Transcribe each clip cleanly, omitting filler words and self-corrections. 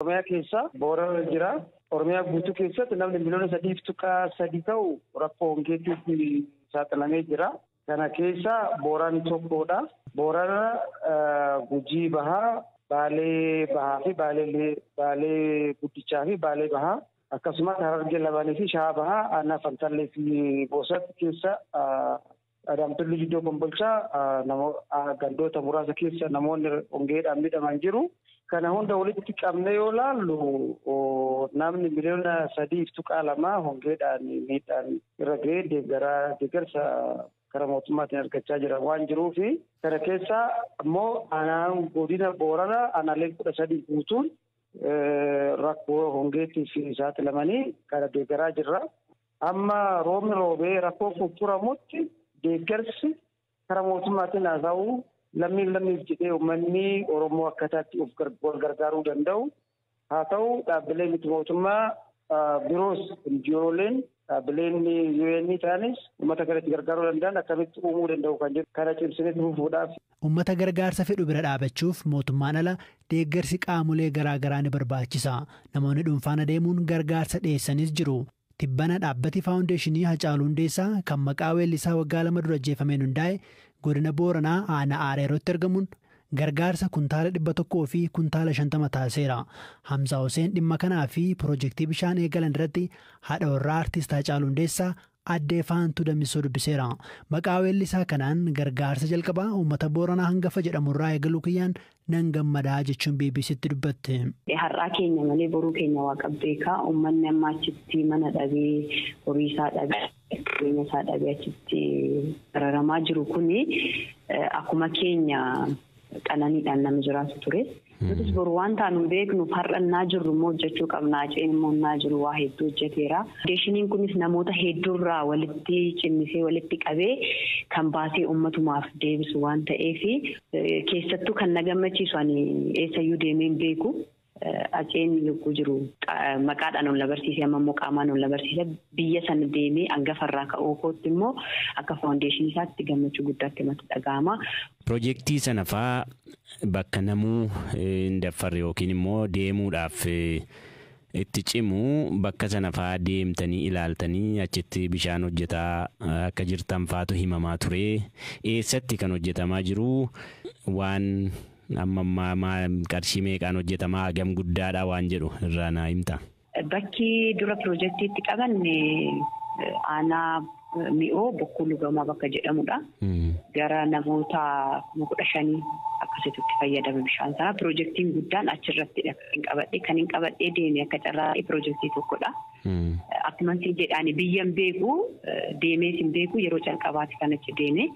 Oromiyaa keessa Boorana jira. Oromiyaa guutuu keessatti namni miliyoona 3.3 ta'u rakkoo hongeetiif saaxilamee jira. Kana keessa Booraan tokkodha. Boorana, Gujii Bahaa, Baalee Bahaa fi Baalee Guddichaa fi Baalee Bahaa, akkasumas Harargee lamaanii fi Shawaa Bahaa aanaa Fantaallee fi Boosat keessa, Adaamtulli Jiddoo Kombolchaa gandoota muraasa keessa namoonni hongeedhaan miidhaman jiru. Kana hunda walitti qabnee yoo laallu, namni miliyoona 3.2 hongeedhaan miidhaan irra ga'ee deeggarsa karaa mootummaatiin argachaa jira waan jiruufi, kana keessa immoo aanaan godina Booranaa aanaaleen 13 guutuun rakkoo hongeetiif saaxilamanii kana deeggaraa jirra. Amma roobni roobee rakkoo kun furamutti deeggarsi karaa mootummaatiin haa ta'u, lammiin lammiif jedhee uummanni Oromoo akkaataatti of wal gargaaruu danda'u haa ta'u, dhaabbilee miti mootummaa biroos, NGOleen, dhaabbileen UN ta'anis uummata kanatti gargaaruu danda'an akkamitti uumuu danda'u kan jedhu kana cimsinee fufuudhaaf. Uummata gargaarsa fedhu bira dhaabachuuf mootummaan ala deeggarsi qaamolee garaa garaa ni barbaachisa. Namoonni dhuunfaan adeemuun gargaarsa dhiyeessanis jiru. Tibbana dhaabbati faawundeeshinii Hacaaluu Hundeessaa kan maqaa weellisaa waggaa 2 dura ajjeefameen hundaa'e godina Booranaa aanaa Aareerootti argamuun gargaarsa kuntaala 100 fi kuntaala 50 taasiseera. Hamzaa Hussein dhimma kanaa fi piroojeektii bishaan eegalan irratti haadha warraa artist Hacaaluu Hundeessaa addee Faantuu Dammisoo dubbiseera. "Maqaa weellisaa kanaan gargaarsa jalqabaa uummata Booranaa hangafa jedhamurraa eegaluu kiyyaan nan gammadaa" jechuun BBCtti dubbatte. Har'aa keenya malee boruu keenya waaqa beekaa. Uummanni amma achitti mana dhabee, horii isaa dhabee, qabeenya isaa dhabee achitti dararamaa jiru kuni akkuma keenya qananiidhaan nama jiraatu ture. Nutis boru waan taanu beeknu, har'a innaa jirru immoo hojjechuu qabna. Aceen immoo innaa jiru waa hedduu hojjeteera. Faawundeeshiniin kunis namoota hedduurraa walitti cimmisee, walitti qabee kan baasee uummatumaaf deebisu waan ta'eef, keessattuu kan na gammachiisu, ani eessayyuu deemee hin beeku. Aceen yogguu jiru maqaadhaan ol na barsiise, amma immoo qaamaan ol na barsiise. Biyya sana deemee hangafarraa ka'uu kootti immoo akka faawundeeshinii isaatti gammachuu guddaatti natti dhaga'ama. Piroojeektii sana faa bakka namuu hin daffarre yookiin immoo deemuudhaaf itti cimu, bakka sana faa deemtanii ilaaltanii achitti bishaan hojjetaa akka jirtan faatu himamaa ture. Eessatti kan hojjetamaa jiru? Waan amma ammaa qarshii meeqaan hojjetamaa, hagam guddaadha waan jedhu irraa naa himta. Bakki dura piroojeektiitti qabanne aanaa Mi'oo Bokkuu Lugamaa bakka jedhamudha. Gara namoota 15,000 akkasitti itti fayyadama bishaan sana. Piroojeektiin guddaan achirrattidha kan hin qabadhe. Kan hin qabadhee deeme akka carraa piroojeektii tokkodha. Akkuma isin jedhaan, biyya hin beeku, deemees hin beeku, yeroo calqabaati kan achi deeme.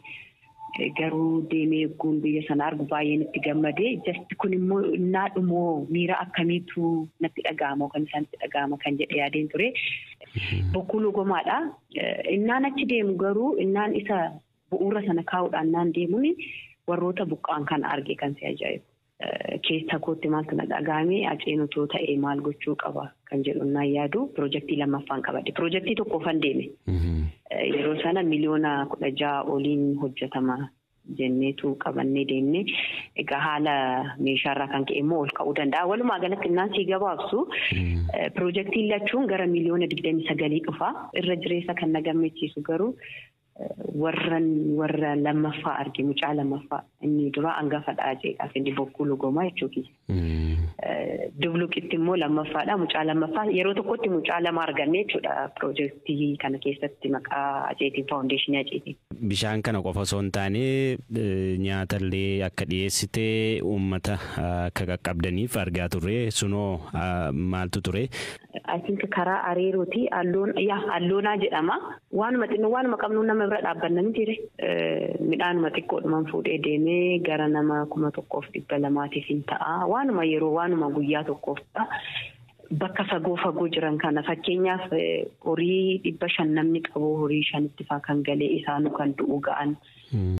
Garuu deemee eegguun biyya sana argu baay'een itti gammadee, just kun immoo innaa dhumoo miira akkamiitu natti dhaga'ama kan isaanitti dhaga'ama kan jedhe yaadeen ture. Bokkuu Lugomaadha. Innaan achi deemu garuu, innaan isa bu'uura sana kaa'uudhaan naan deemuun warroota buqqaan kan arge kan si ajaa'ibu. Keessa kootti maaltu na dhaga'ame? Aceen otoo ta'ee maal gochuu qaba kan jedhu naan yaadu piroojeektii lammaffaan qabadhe. Piroojeektii tokkoffan deeme. Yeroo sana miliyoona 16 oliin hojjetama jenneetu qabannee deemne. Egaa haala meeshaarraa kan ka'e immoo ol ka'uu danda'a. Walumaa galatti innaan sii gabaabsu, piroojeektiin lachuun gara miliyoona 29 dhufa. Irra jireessa kan na gammachiisu garuu warra lammaffaa arge, mucaa lammaffaa. Inni dura hangafadha jedhaaf, inni Bokkuu Lugomaa jechuuti. Dubluqitti immoo lammaffaadha, mucaa lammaffaa. Yeroo tokkotti mucaa lama arganne jechuudha piroojeektii kana keessatti maqaa Aceetiin, faawundeeshinii Aceetiin. Bishaan kana qofa osoo hin taane nyaatallee akka dhiyeessite uummata akka qaqqabdaniif argaa turre, sunoo maaltu ture? I think karaa Areerooti, Alloonaa jedhama. Waanuma xinnoo, waanuma qabnu nama bira dhaabbanna mitiire. Midhaanuma xiqqoodhumaan fuudhee deemee gara nama 1,200tiif hin ta'a. Waanuma yeroo, waanuma guyyaa tokkoof ta'a. Bakka fagoo fagoo jiran kana, fakkeenyaaf horii 500 namni qabu, horii shanitti faa kan galee isaanuu kan du'u ga'an.